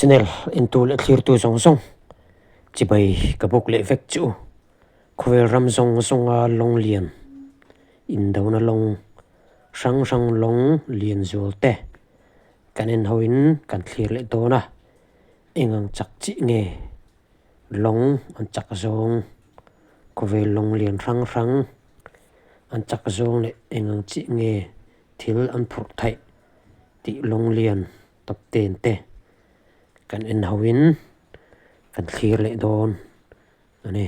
Channel entu leh thlirtu zawng zawng chibai ka bawk leh vek chu khawvel ram zawng zawnga lawng lian indona lawng hrang hrang lawng lian zual te kan en hoin kan thlir leh dawn a eng ang chak chiah nge lawng an chak zawng khawvel lawng lian hrang hrang an chak zawng leh eng ang chiah nge thil an phurh theih tih lawng lian tawp ten te kan en ho in kan thlir leh dawn a ni.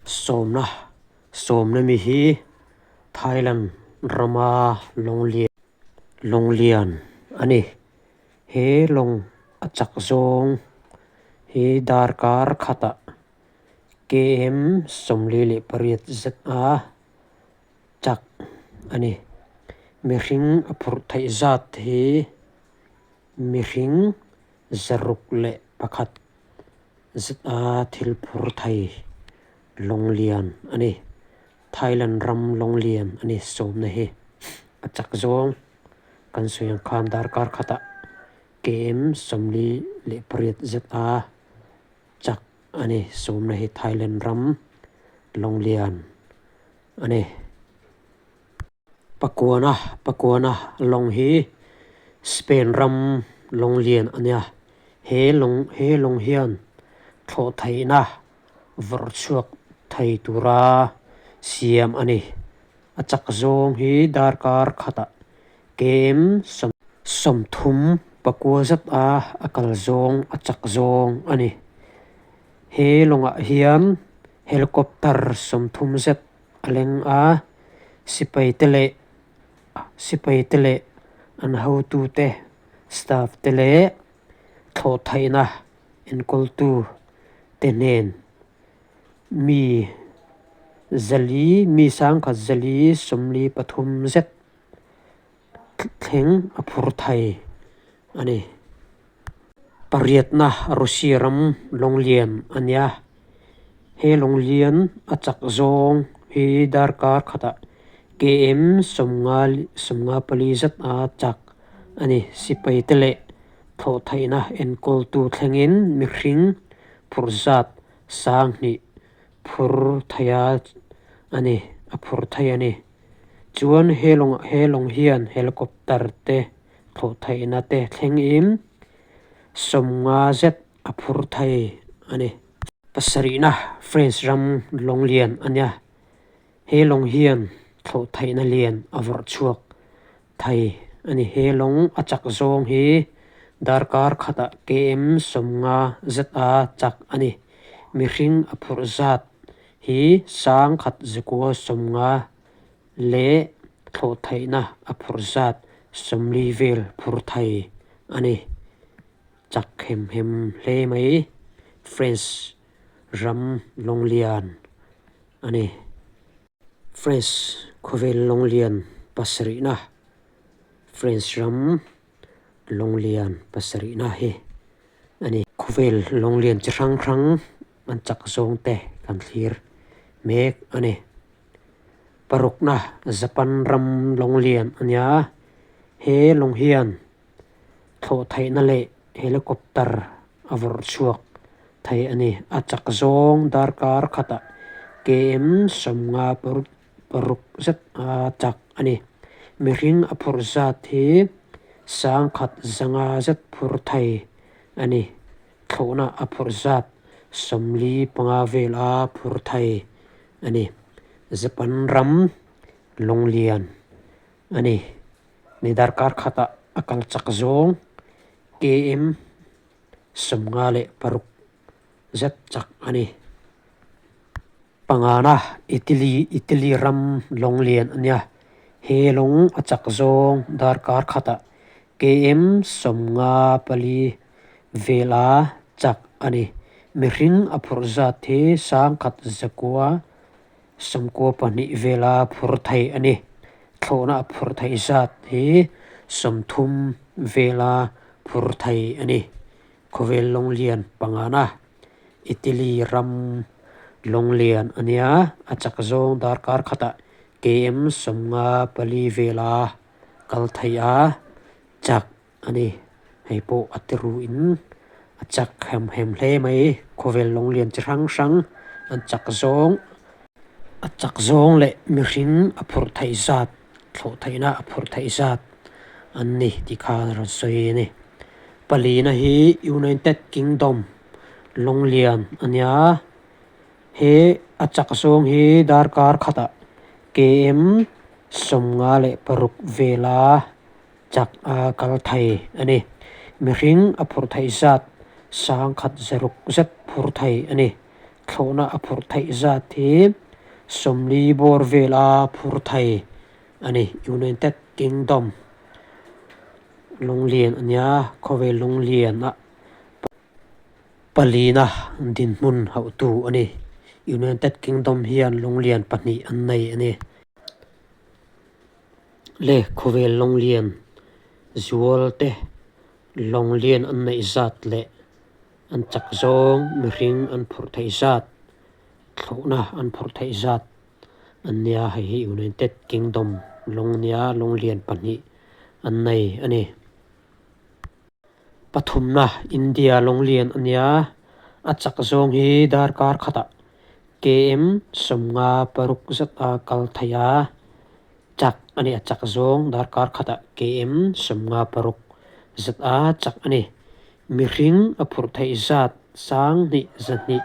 Sawmna sawmna mi hi Thailand rama lawng lian lawng lian a ni. He lawng a chak zawng hi darkar khatah km 48 zet a chak a ni. Mihring a phurh theih zat hi mihring 601 zet a thil phur thei lawng lian a ni. Thailand ram lawng lian a ni sawmna hi a chak zawng kan sawi ang khan darkar khatah km 48 zet a chak a ni. Sawmna hi Thailand ram lawng lian a ni. Pakuana Pakuana lawng hi Spain ram lawng lian a nia. He lawng he lawng hian thlawh theihna vawrh chhuak thei tura siam a ni. A chak zawng hi darkar khatah km 30 pakua zat a a kal zawng a chak zawng a ni. He lawngah hian helicopter 30 zet a leng a, sipai te leh sipai te leh an hotute staff te leh thlawh theihna enkawltu te hnen mi zali mi sangkhat zali 43 zet thleng a phur thei a ni. Pariatna Russia ram lawng lian a nia. He lawng lian a chak zawng hi darkar khatah km 54 zat a chak a ni. Sipai te leh thlawh theihna enkawltu thlengin mihring phur zat 2000 phur thei a ni a phur thei a ni. Chuan he lawng he lawng hian helicopter te thlawh theihna te thlengin 50 zet a phur thei a ni. Pasarihna French ram lawng lian a nia. He lawng hian thlawh theihna lian a vawrh chhuak thei a ni. He lawng a chak zawng hi darkar khatah km 50 zet a chak a ni. Mihring a phurh zat hi 1950 leh thlawh theihna a phurh zat 40 vel phur thei a ni. Chak hem hem hle mai French ram lawng lian a ni. French khawvel lawng lian pasarihna French ram lawng lian pasarihna hi a ni. Khawvel lawng lian chi hrang hrang an chak zawng te kan thlir mek a ni. Parukna Japan ram lawng lian a nia. He lawng hian thlawh theihna leh helicopter a vawrh chhuak thei a ni. A chak zawng darkar khatah km 56 zet a chak a ni. Mihring a phurh zat hi 1100 zet phur thei a ni. Thlawhna a phurh zat 45 vel a phur thei a ni. Japan ram lawng lian a ni. Ni darkar khatah a kal chak zawng km 56 zet chak a ni. Pangana Italy Italy ram lawng lian a nia. He lawng a chak zawng darkar khatah km 54 vel a chak a ni. Mihring a phurh zat hi 1192 vel a phur thei a ni. Thlawhna a phurh theih zat hi 30 vel a phur thei a ni. Khawvel lawng lian pangana Italy ram lawng lian a nia. A chak zawng darkar khatah km 54 vel a kal thei a chak a ni. Hei pawh a ti ruin. A chak hem hem hle mai. Khawvel lawng lian chi hrang hrang an chak zawng a chak zawng leh mihring a phurh theih zat thlawh theihna a phurh theih zat an ni tih kha a rawn sawi a ni. Palina hi United Kingdom lawng lian a nia. He a chak zawng hi darkar khatah KM 56 vela chak a kal thei a ni. Mihring a phurh theih zat 1006 zet phur thei a ni. Thlawhna a phurh theih zat hi 40 bawr vela phur thei a ni. United Kingdom Lunglian a nia, khawvel lunglian a Palina dinhmun hauhtu a ni. United Kingdom hian lunglian pahnih an nei a ni. Le khawvel lawnglian zual te lawnglian an neih zat leh an chak zawng mihring an phurh theih zat, thlawhna an phurh theih zat an nia. Hei hi United Kingdom lawng nia lawnglian pahnih an nei a ni. Pathumna India lawnglian a nia, a chak zawng hi darkar khatah KM 56 zat a kal thei a, chak a ni. A chak zawng darkar khatah KM 56 zat a chak a ni. Mihring a phurh theih zat 2200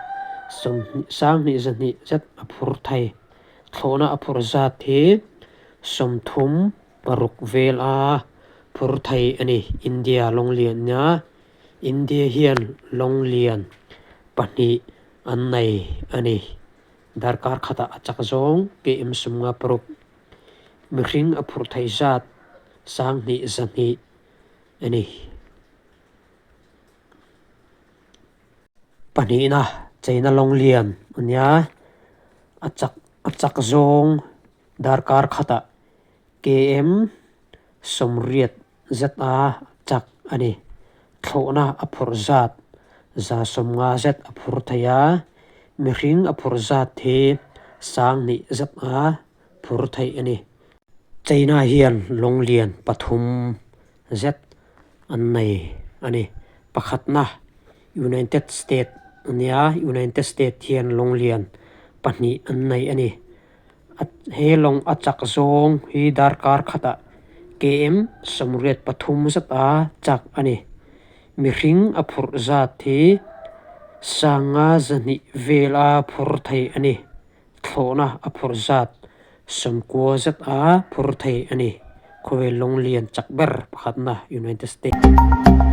2200 zat a phur thei. Thlawhna a phurh zat hi 30 Paruk vel a phur thei a ni. India lawnglian nia India hian lawnglian pahnih an nei a ni. Darkar khatah a chak zawng KM 56 mihring a phurh theih zat 2200 a ni. Pahnihna China lawnglian a nia a chak a chak zawng darkar khatah KM 80 zet a chak a ni. Thlawhna a phurh zat 150 zet a phur thei a, mihring a phurh zat hi 2000 zet a phur thei a ni. China hian lawng lian pathum zet an nei a ni. Pakhatna United State a nia, United State hian lawng lian pahnih an nei a ni. He lawng a chak zawng hi darkar khatah KM 83 zet a chak a ni. Mihring a phurh zat hi 5200 vel a phur thei a ni. Thlawhna a phurh zat 90 zet a phur thei a ni. Khawvel lawng lian chak ber pakhatna United States.